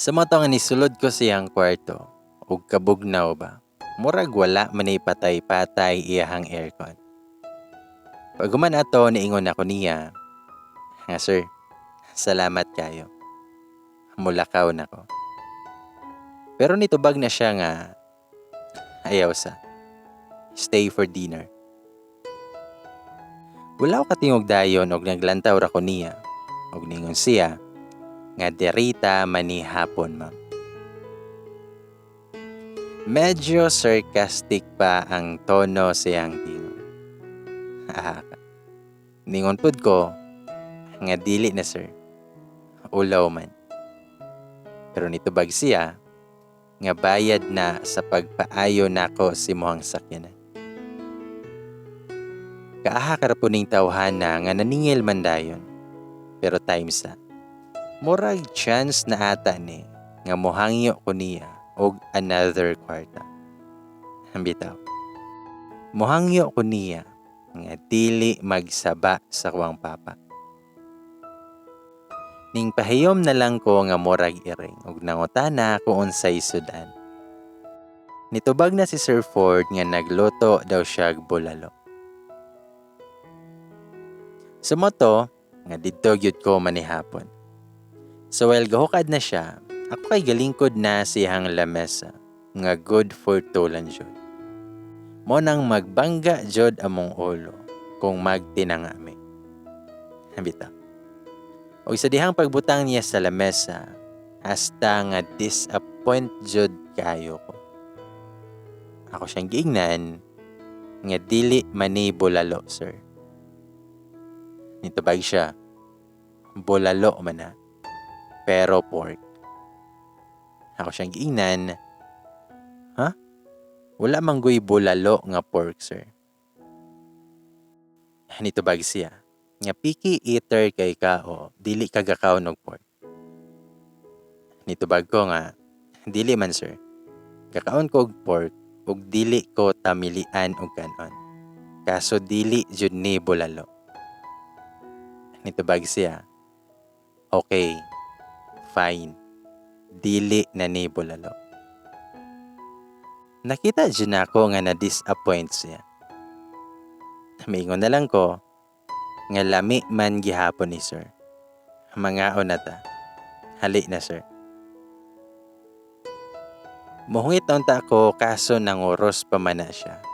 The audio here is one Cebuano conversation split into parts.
Sa mao to nga nisulod ko sa iyang kwarto, ug kabugnaw ba, murag wala man ni patay-patay iyahang aircon. Paghuman ato, niingon ako niya nga, "Sir, salamat kayo. Mulakaw na ko." Pero nitubag na siya nga, "Ayaw sa. Stay for dinner." Wala ko katingog dayon og naglantaw ra ko niya. Og ningon siya nga derita manihapon, ma'am. Medyo sarcastic pa ang tono sa iyang tingog. Ah, ningon pud ko nga dili na, sir. Ulaw man. Pero nitubag siya nga bayad na sa pagpaayo nako sa imuhang sakyanan. Kaaha ra po ning tawhana nga naningil man dayon. Pero times na. Murag chance na ata ni nga mohangyo ko niya og another kwarta. Bitaw. Mohangyo ko niya nga dili magsaba sa kuwang papa. Ning pahiyom na lang ko nga murag iring og nangutana kung unsay sudan. Nitubag na si Sir Ford nga nagluto daw siya bulalo. Sa mao to, nga didto gyud ko manihapon. So while gahukad na siya, ako kay galingkod na siyang lamesa nga good for two lang jud. Mao nang magbangga jud among ulo kung magtinanga mi. Bitaw. Og sa dihang pagbutang niya sa lamesa, hasta nga disappoint jud kaayo ko. Ako siyang giingnan nga dili mani bulalo, sir. Nitubag siya, "Bulalo man na, pero pork." Ako siyang giingnan, "Ha? Wala man goy bulalo nga pork, sir." Nitubag siya nga picky eater kay ka o dili ka gakaon og pork. Nitubag ko nga dili man, sir. Gakaon ko og pork ug dili ko tamilian og kanon. Kaso dili jud ni bulalo. Nitubag siya, "Okay, fine. Dili na ni bulalo." Nakita jud nako nga na-disappoint siya. Miingon na lang ko nga lami man gihapon ni, sir. Mangaon na ta. Hali na, sir. Muhungit na unta ko kaso nanguros pa man na siya.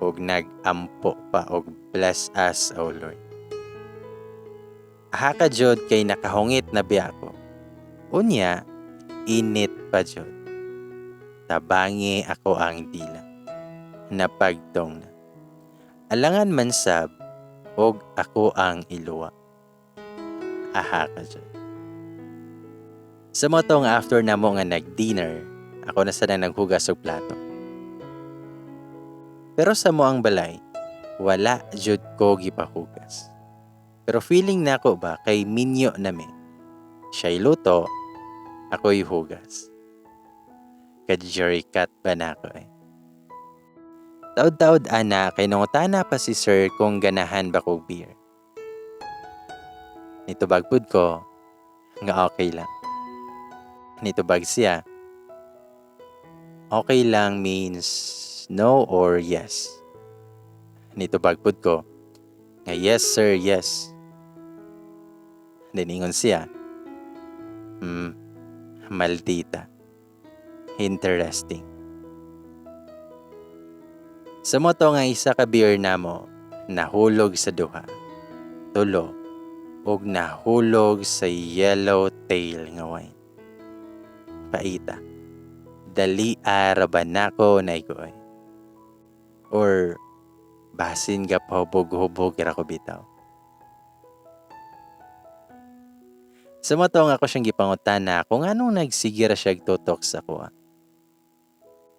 Ug nag-ampo pa og "Bless us, O Lord." Aha ka jud kay nakahungit na biya ako. Unya, init pa jud. Tabangi ako ang dila. Napagtong na. Alangan man sab og ako ang iluwa. Aha ka jud. Sa mao to nga after namo nga nag-dinner, ako na sad ang naghugas og plato. Pero sa amoang balay, wala jud ko gipahugas. Pero feeling nako ba kay minyo na mi. Siya'y luto, ako'y hugas. Ka-jerry cut ba nako eh. Taod-taod ana kay nangutana pa si sir kung ganahan ba kog beer. Nitubag pud ko nga okay lang. Nitubag siya, "Okay lang means no or yes?" Nitubag pud ko nga yes, sir, yes. Then ingon siya, "Maldita. Interesting." Sa mao to nga isa ka beer namo, nahulog sa duha, tulo, ug nahulog sa yellow tail nga wine. Paita. Dali ra ba nako naiguoy? Or basin gapahubog-hubog ra ko bitaw. Sa mao to nga ako siyang gipangutana kung anong nagsige ra siya tutok sa kuha.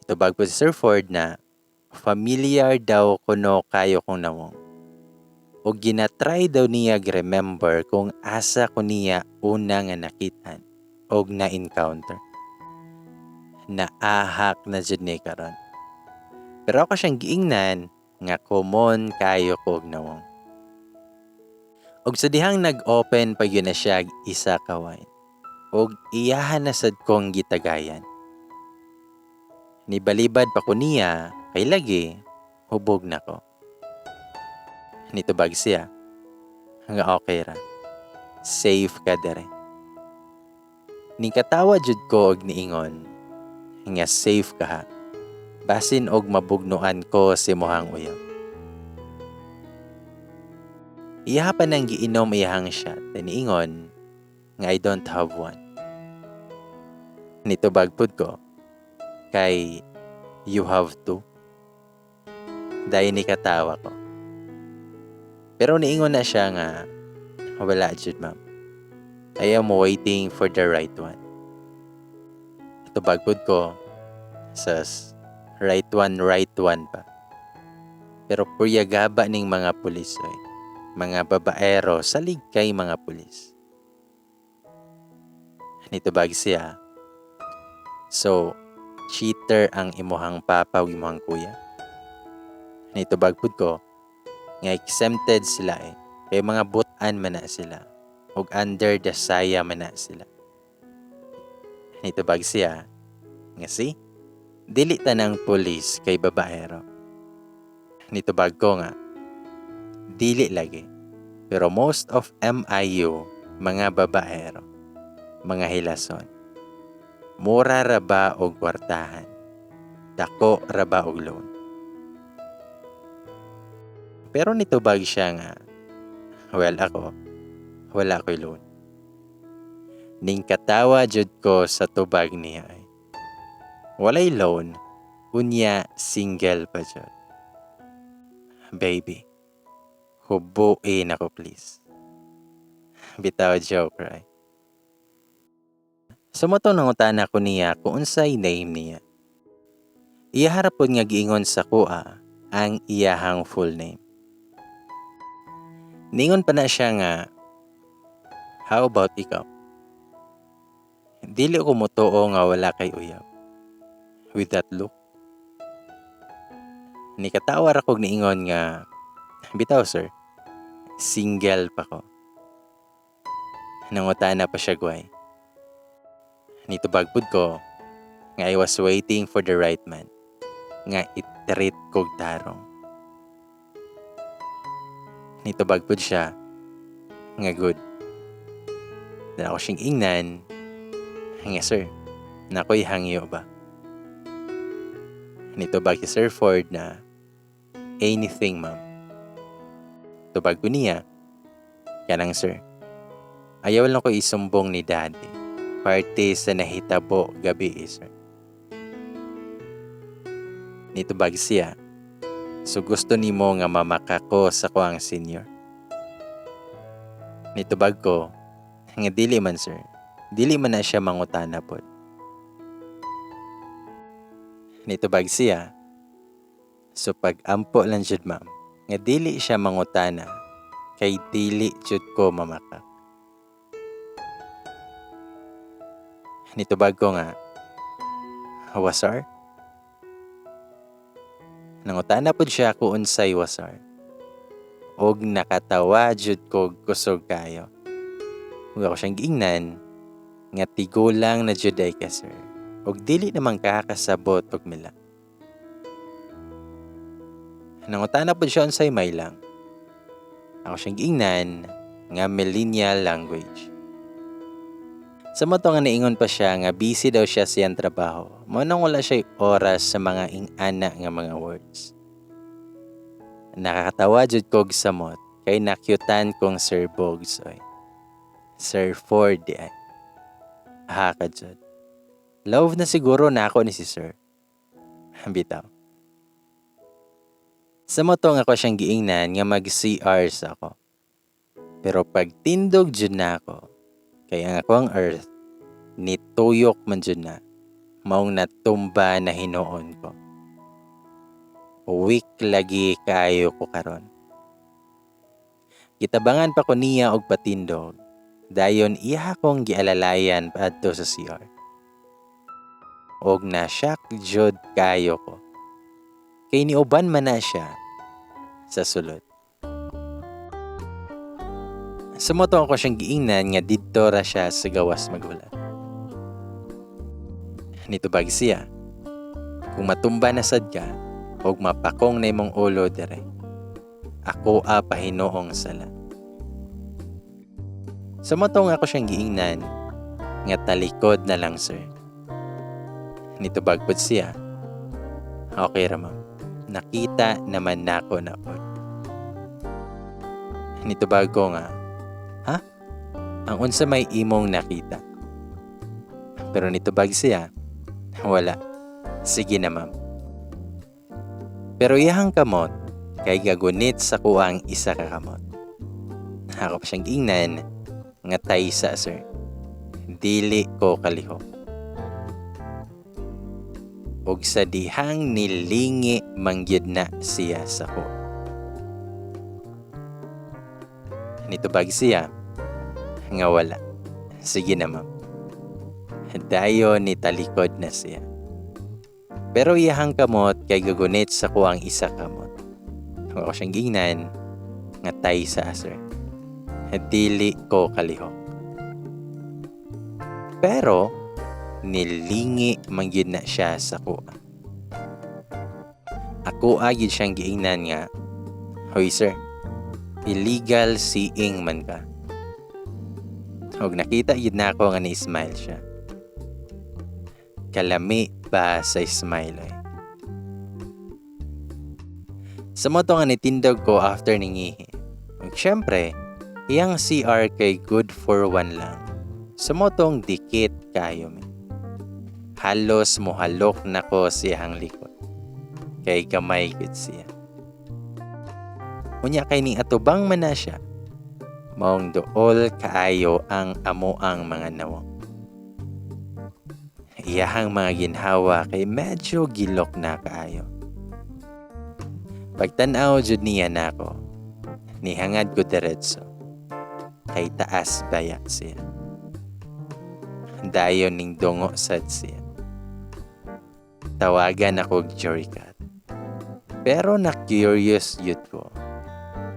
Tubag po si Sir Ford na familiar daw kuno kayo kong nawong. O ginatry daw niya remember kung asa ko niya una nga nakitaan og na-encounter. Naahak na jud ni karon. Pero ako siyang giingnan nga common kayo ko og nawong. Og sa dihang nag-open pa gyud na siya isa ka wine. Og iyahan na sad kong gitagayan. Nibalibad pa ko niya kay lagi hubog na ko. Nitubag siya nga okay ra. Safe ka dere. Nikatawa jud ko og niingon nga safe ka ha. Basin og mabugnuan ko si mohang uyab. Iyaha pa nang giinom iyahang shot. Niingon nga I don't have one. Nitubag pud ko kay you have to. Dahil ni katawa ko. Pero niingon na siya nga wala jud, ma'am. I am waiting for the right one. Tubag pud ko sa right one, right one pa. Pero puryagaba ning mga pulis oy. Mga babaero salig kay mga pulis. Nitubag siya. So, cheater ang imuhang papa ug imuhang kuya? Nitubag pud ko nga exempted sila eh. Kay mga butan man na sila. Ug under the saya man na sila. Nitubag siya nga si dili tanang pulis kay babaero. Nitubag ko nga dili lagi. Pero most of MIU mga babaero, mga hilason. Mura ra ba og kwartahan? Dako ra ba og loan? Pero nitubag siya nga, well ako, wala ko'y loan. Ning katawa jud ko sa tubag niya ay. Walay loan, unya single pa jud. Baby, hubuin ako please. Bitaw, joke, right? Sa mao to nangutana ko niya kung unsay name niya. Iyaha ra pod nga giingon sa kuha ang iyahang full name. Ningon pa na siya nga, how about ikaw? Dili ko motuo nga wala kay uyab. With that look. Nikatawa ra kog niingon nga, bitaw sir, single pa ko. Nangutana pa siya gway. Nitubag pud ko nga I was waiting for the right man nga i-treat kog tarong. Nitubag pud siya nga good. Then ako siyang ingnan nga sir, nakoy hangyo ba? Nitubag si Sir Ford na anything, ma'am. Tubag ko niya, kanang sir, ayaw lang ko isumbong ni daddy. Parte sa nahitabo gabi eh, sir. Nitubag siya. So gusto nimo nga mamaka ko sa kuang senior? Nitubag ko nga dili man sir. Dili man na siya mangutana pod. Nitubag siya. So pag-ampo lang jud ma'am, nga dili siya mangutana kay dili jud ko mamaka. Nitubag ko nga, wasar? Nangutana pod siya kung unsay wasar. Og nakatawa jud ko kusog kayo. Ug ako siyang giingnan nga tigulang na jud ay ka sir. Og dili naman kakasabot og mila. Nangutana pod siya unsay may lang. Ako siyang giingnan nga millennial language. Sa mao to nga niingon pa siya nga busy daw siya sa iyang trabaho. Mao nang wala siya oras sa mga ingana nga mga words. Nakakatawa jud kog samot kay nakyutan kong Sir Bogs oy. Sir Ford di ay. Ha ka jud. Love na siguro na ako ni si Sir. Bitaw. Sa mao to nga ako siyang giingnan nga mag-CR sa ako. Pero pagtindog jud na ako, kaya ang ako ang earth, nituyok man jud na, maong natumba na hinuon ko. Weak lagi kaayo ko karon. Gitabangan pa ko niya og patindog, dayon iya akong gialalayan paadto sa CR. Og na-shock jud kaayo ko. Kay niuban man na siya sa sulod. So mao to ako siyang giingnan nga didto ra siya sa gawas maghulat. Nitubag siya, "Kung matumba na sad ka, ug mapakong na imong ulo dire, ako a pahinuong sala." So mao to nga ako siyang giingnan nga, "Talikod na lang, sir." Nitubag pod siya, "Okay ra, ma'am. Nakita naman nako na pod." Nitubag ko nga, "Ha? Ang unsa may imong nakita?" Pero nitubag siya, "Wala. Sige na, ma'am." Pero iyahang kamot kay gagunit sa kuang isa ka kamot. Ako pa siyang giingnan nga, "Taysa, sir. Dili ko kalihok." Ug sa dihang nilingi mangyud na siya sa ko. Nitubag siya nga, "Wala. Sige na, ma'am." Dayon ni talikod na siya. Pero iyahang kamot kay gagunit sa kuang isa kamot. Ako siyang giingnan nga, "Taysa, sir. Dili ko kalihok." Pero nilingi mangyud na siya sa kuha. Ako agid siyang giingnan nga, "Hoy sir, illegal seeing man ka." Ug nakita gyud nako nga ni-smile siya. Kalami ba sa smile ay. Sa mao to nga nitindog ko after ningihi. Ug syempre, iyang CR kay good for one lang. Sa mao tong dikit kayo mi. Halos mohalok nako siyang likod. Kay gamay gud siya. Unya kay ning atubang man na siya. Maong duol kaayo ang amoang mga nawong. Iyahang mga ginhawa kay medyo gilok na kaayo. Pagtan-aw jud niya nako, nihangad ko diretso. Kay taas baya siya. Dayon ning dungo sad siya. Tawagan ako og Jorycat. Pero na-curious yun ko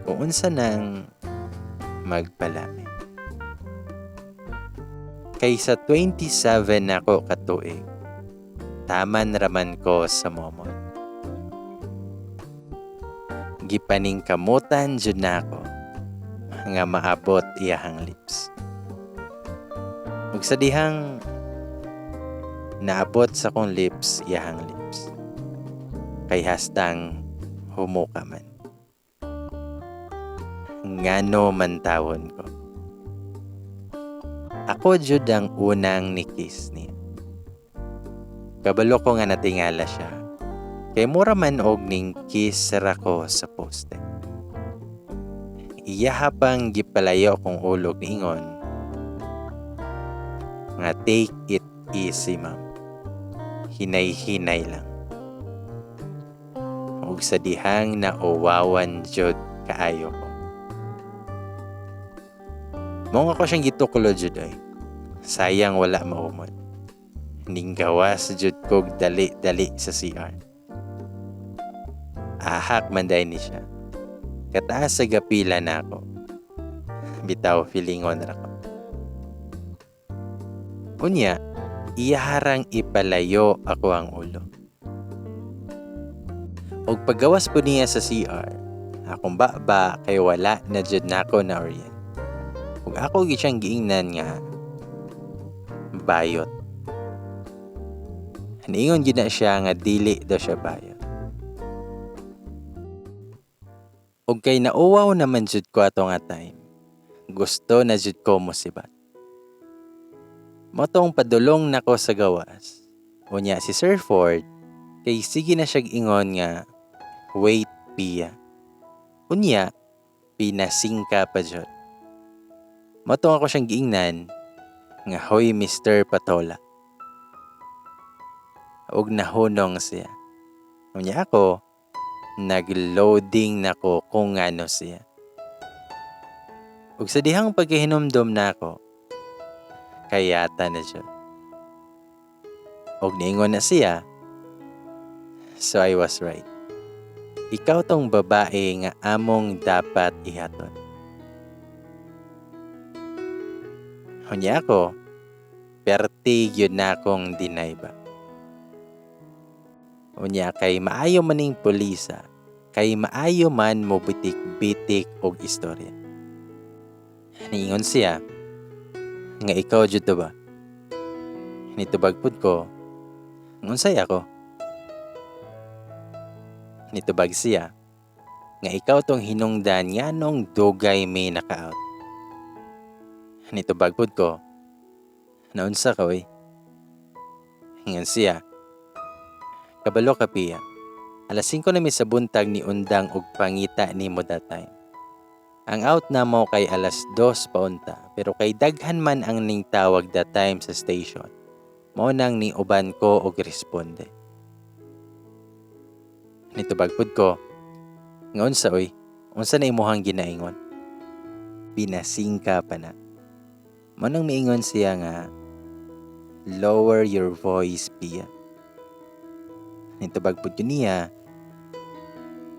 kung unsa nang magpalami. Kay sa 27 nako katuig, taman raman ko sa momon. Gipaningkamutan jud nako nga maabot iyahang lips. Ug sa dihang naabot sa kong lips iyahang lips, kay hastang humuka man. Ngano man tawon ko. Ako jud ang unang ni kiss niya. Kabalo ko nga natingala siya. Kay mura man og ning kiss ra ko sa poste. Iyaha pang gipalayo kong ulog niingon nga, "Take it easy, ma'am. Hinay-hinay lang." Ug sa dihang nauwawan jud kaayo ko. Mao nga ko siyang gituklo jud ay. Sayang wala maumod. Ninggawas jud kog dali-dali sa CR. Ahak man day ni siya. Kataas sa gapila nako. Bitaw feelingon ra ko. Unya, iyaharang ipalayo ako ang ulo. Og paggawas po niya sa CR, akong baba kay wala na jud nako na orient. Ug ako gid siyang giingnan nga, "Bayot." Niingon gid na siya nga dili daw siya bayot. Ug kay nauwaw naman jud ko ato nga time, gusto na jud ko mosibat. Mao tong padulong nako sa gawas. Unya si Sir Ford kay sige na siyag ingon nga, "Wait, Pia." Unya pinasingka pa jud. Mao tong ako siyang giingnan nga, "Hoy, Mr. Patola." Ug nahunong siya. Unya ako nagloading nako kung ngano siya. Ug sa dihang pagkahinumdom nako, kayata na siya. Ug niingon na siya, "So I was right. Ikaw tong babae nga among dapat ihaton." Unya ako, perti gyud na akong deny ba. Unya kay maayo maning pulisa, kay maayo man mo bitik-bitik og istorya. Niingon siya nga ikaw jud to ba? Nitubag pud ko, unsay ako? Nitubag siya nga ikaw tong hinungdan nga nung dugay may naka-out. Nitubag pud ko, naunsa ka oy? Ingon siya, kabalo ka Pia, alas 5 na mi sa buntag ni undang og pangita nimo that time. Ang out na mo kay alas 2 pa unta, pero kay daghan man ang ning tawag that time sa station. Mao nang ni uban ko og responde. Nitubag pud ko, nga unsa oy? Unsa na imuhang ginaingon? Binasingka pa na. Mao nang miingon siya nga, lower your voice, Pia. Nitubag pud ko niya,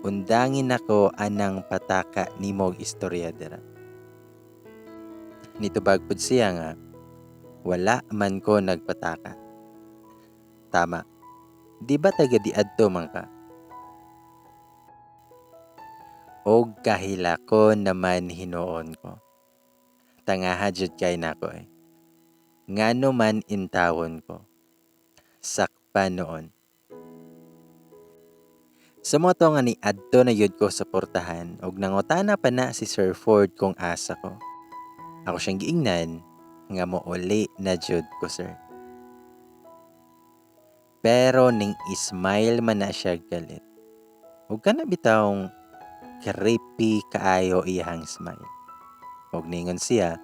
undangin ako anang pataka nimo og istorya dira. Nitubag pud siya nga, wala man ko nagpataka. Tama. Di ba taga diadto man ka? Og kahilakon naman hinuon ko. Tangaha jud kay nako eh. Ngano man intawon ko. Sakpa noon. Sa mo to nga ni adto na yud ko sa portahan og nangutana pa na si Sir Ford kung asa ko. Ako siyang giingnan nga mouli na jud ko, sir. Pero ning smile man na siya galit. Ug kana bitawng creepy kaayo iyang smile. Og ningon siya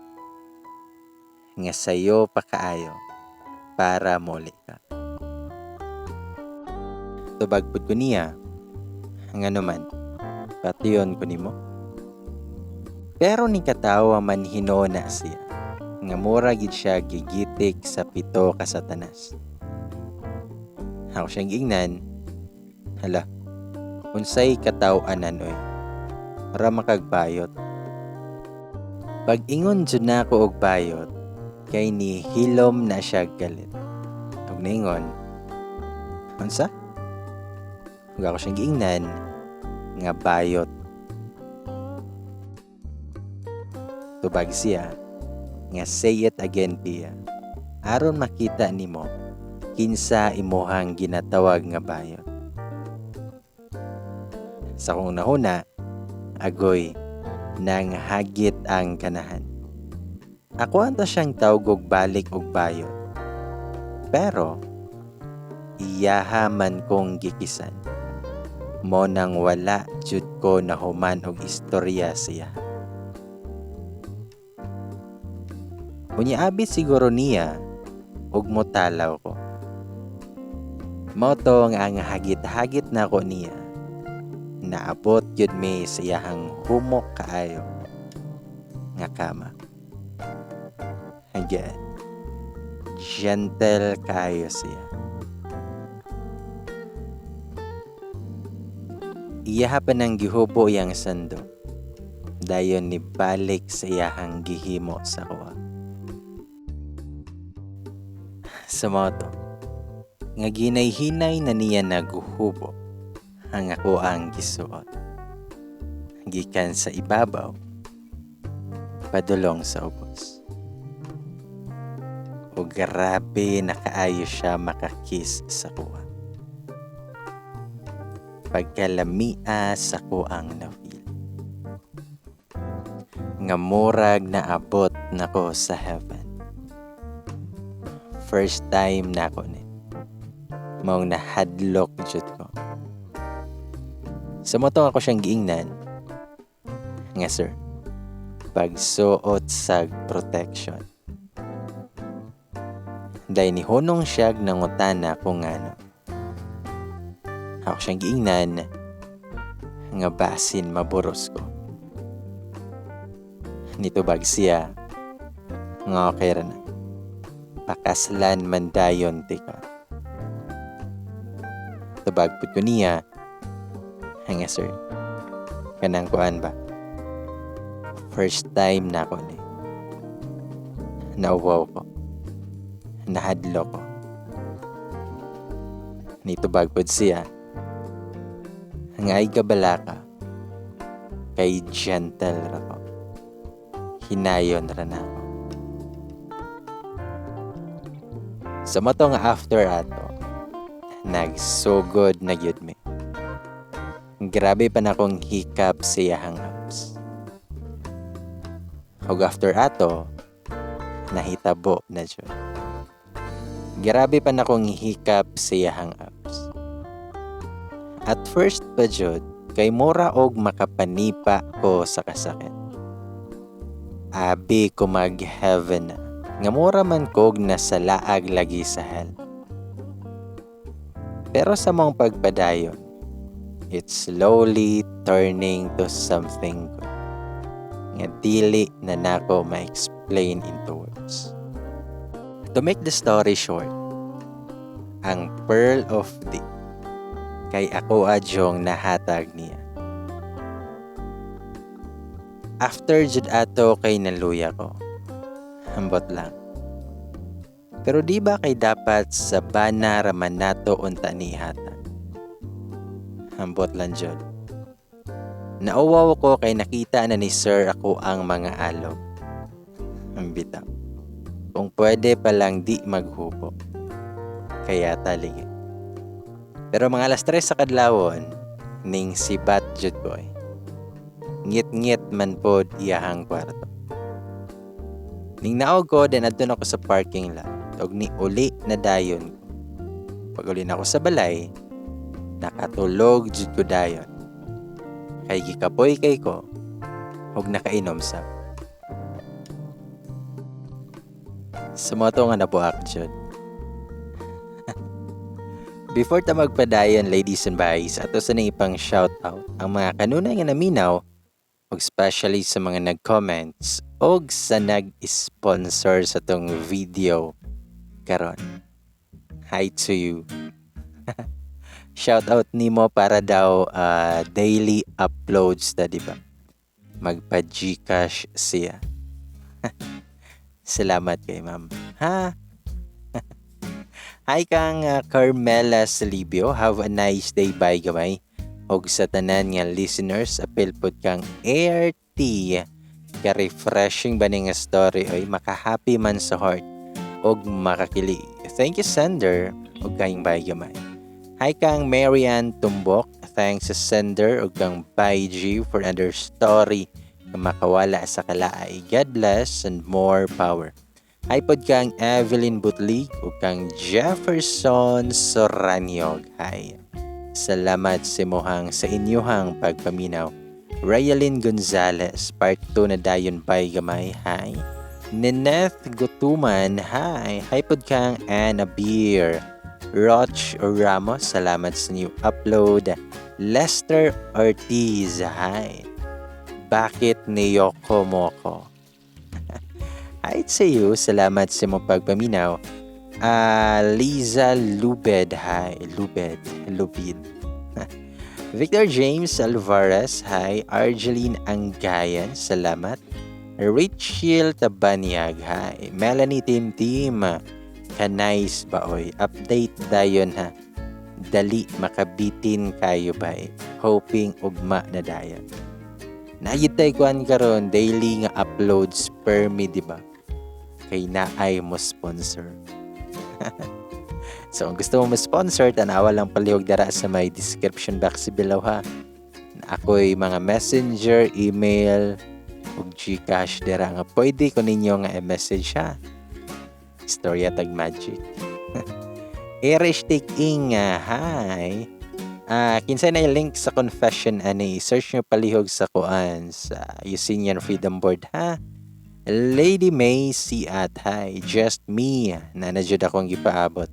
nga sayo pa kaayo para muli ka. Tubag pud ko niya nga naman patiyon ko nimo. Pero ni katawa man hinona siya nga mura gid siya gigitik sa 7 ka satanas. Ako siyang giingnan, hala, unsay kataw-anan oy, para makagbayot. Pag-ingon jud na ako og bayot, kay ni hilom na siya galit. Ug niingon, unsa? Ug ako siyang giingnan nga bayot. Tubag siya nga say it again, Pia. Aron makita nimo kinsa imuhang ginatawag nga bayot. Sa kong nahuna, agoy, nang hagit ang kanahan. Ako anta siyang tawgog balik og bayot. Pero, iyaha man kong gikisan. Mo nang wala jud ko nahuman og istorya siya. Unya abi siguro niya og motalaw ko. Mao to nga ang hagit-hagit na ko niya. Naabot yun mi sa iyahang humok kaayo nga kama. Again, gentle kaayo siya. Iyaha pa nang gihubo iyang sando. Dayon ni balik sa iyahang gihimo sa kuha. Sa moto, nga ginay-hinay na niya naguhubo ang ako ang gisuot. Gikan sa ibabaw, padulong sa ubos. O grabe na kaayo siya makakiss sa kuha. Pagkalamia sa kuang na-feel. Nga murag naabot nako sa heaven. First time na ako ni. Maong nahadlok jud ko. Sa motong ako siyang giingnan, nga sir, pagsuot sa protection. Dahil ni hunong siya nangutana kung ano. Ako siyang giingnan, nga basin maburos ko. Nitubag siya, nga okay ra na. Pakaslan man dayon tika. Tubag pud ko niya, nga sir, kanang kuan ba? First time na ako ni. Nauwaw ko. Nahadlok ko. Nitubag pod siya. Nga ay kabalaka. Kay gentle ra ko. Hinayon ra na ako. Sa mato nga after ato, nagsugod na gyud mi. Grabe pa na akong hikap sa iyahang apps. Ug after ato, nahitabo na jud. Grabe pa na akong hikap sa iyahang apps. At first pa jud, kay mura og makapanipa ko sa kasakit. Abi ko mag-heaven na, nga mura man kog nasalaag lagi sa hell. Pero sa mong pagpadayon, it's slowly turning to something good. Nga dili na nako ma-explain into words. To make the story short, ang Pearl of D kay ako adyong nahatag niya. After jud ato kay naluya ko. Ambot lang. Pero di ba kay dapat sa bana raman nato unta ni ihatag? Ambot lang jud. Nauwaw ko kay nakita na ni sir ako ang mga alog. Ang bitaw. Kung pwede palang di maghubo. Kaya taligi. Pero mga alas 3 sa kadlawon, ning sibat jud boy. Ngit-ngit man pod iyahang kwarto. Ning naog ko, then adto na ako sa parking lot. Og ni uli na dayon ko. Pag uli na ako sa balay, nakatulog jud ko dayon. Kay gikapoy kay ko, og nakainom sa. Sumoto nga nabuak jud. Before ta magpadayon, ladies and guys, ato sa ning ipang shoutout ang mga kanunay nga naminaw, og especially sa mga nag-comments og sa nag-sponsor sa tong video karon. Hi to you. Shoutout nimo para daw daily uploads ta, di ba? Magpa GCash siya. Salamat kay ma'am. Ha? Hi kang Carmela Salibio. Have a nice day, bye gamay. Og sa tanan nga listeners, apil pod kang Air T. Ka-refreshing ba ni nga story oy, makahappy man sa heart og makakili. Thank you, sender, og kayong bye gamay. Hi kang Marian Tumbok. Thanks sa sender og kang Bye G for another story nga makawala sa kalaay. God bless and more power. Hi pod kang Evelyn Butlig ug kang Jefferson Soranyog. Hi. Salamat sa imuhang sa inyuhang pagpaminaw. Rayalyn Gonzalez, part 2 na dayon bay gamay. Hi. Nineth Gutuman, hi. Hi pod kang Anna Beer. Roch Ramos, salamat sa new upload. Lester Ortiz, hi. Bakit niyoko mo ko? Hi to you, salamat sa imong pagpaminaw. Liza Lubed, hi. Lubed, Lubid. Victor James Alvarez, hi. Argeline Angayan, salamat. Rachel Tabanyag, hi. Melanie Tim Tim, ka-nice ba oy? Update dayon ha. Dali makabitin kayo bay. Hoping ugma na dayon. Naayod tay kuan karon daily nga uploads per me, di ba? Kay naay mo sponsor. So kung gusto mo mo-sponsor, tanawa lang palihog dara sa may description box below ha. Ako'y mga messenger, email, ug GCash dira nga pwede ko ninyo nga i-message ha. Istorya tag magic. Erish Taking, hi. Kinsa na yung link sa confession ani, search nyo palihog sa kuan sa Usinian Freedom Board ha. Lady May si at hi, just me na na jud akong gipaabot.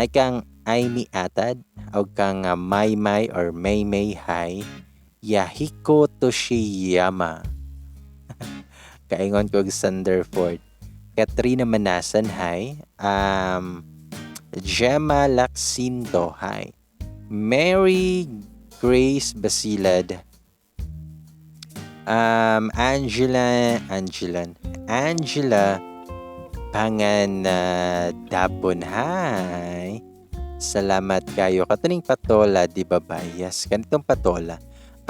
Hi kang Amy Atad og kang May May or May May, hi. Yahiko Toshiyama. Kaingon ko og Thunderford. Katrina Manasan, hi. Gemma Laxinto, hi. Mary Grace Basilad. Angela, Angela, Angela Pangan Dabon, hi. Salamat kayo. Katuning patola, di ba ba? Yes, kanitong patola.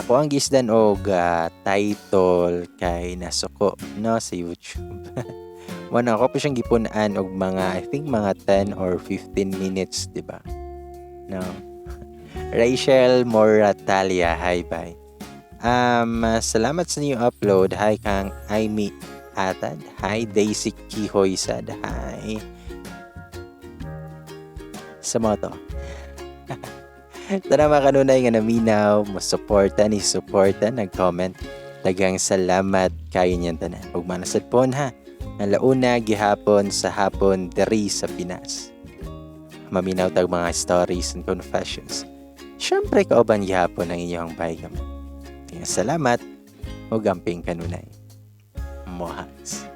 Ako ang gisdan og title kay nasuko, no, sa YouTube. Mao na ako pa siyang gipun-an og mga, I think, mga 10 or 15 minutes, di ba? No. Rachel Moratalia, hi, bye. Salamat sa new upload. Hi kang Amy Atad. Hi Daisy Kihoy sad. Hi. Sa mga to. Tara mga kanunay nga naminaw, mo suporta ni suporta, nag-comment. Daghang salamat kayo niyan tanan. Ug manasad po ha. Nalauna gihapon sa hapon diri sa Pinas. Maminaw tag mga stories and confessions. Siyempre kauban gihapon ang inyong baygaman. Salamat ug amping kanunay. Mohas.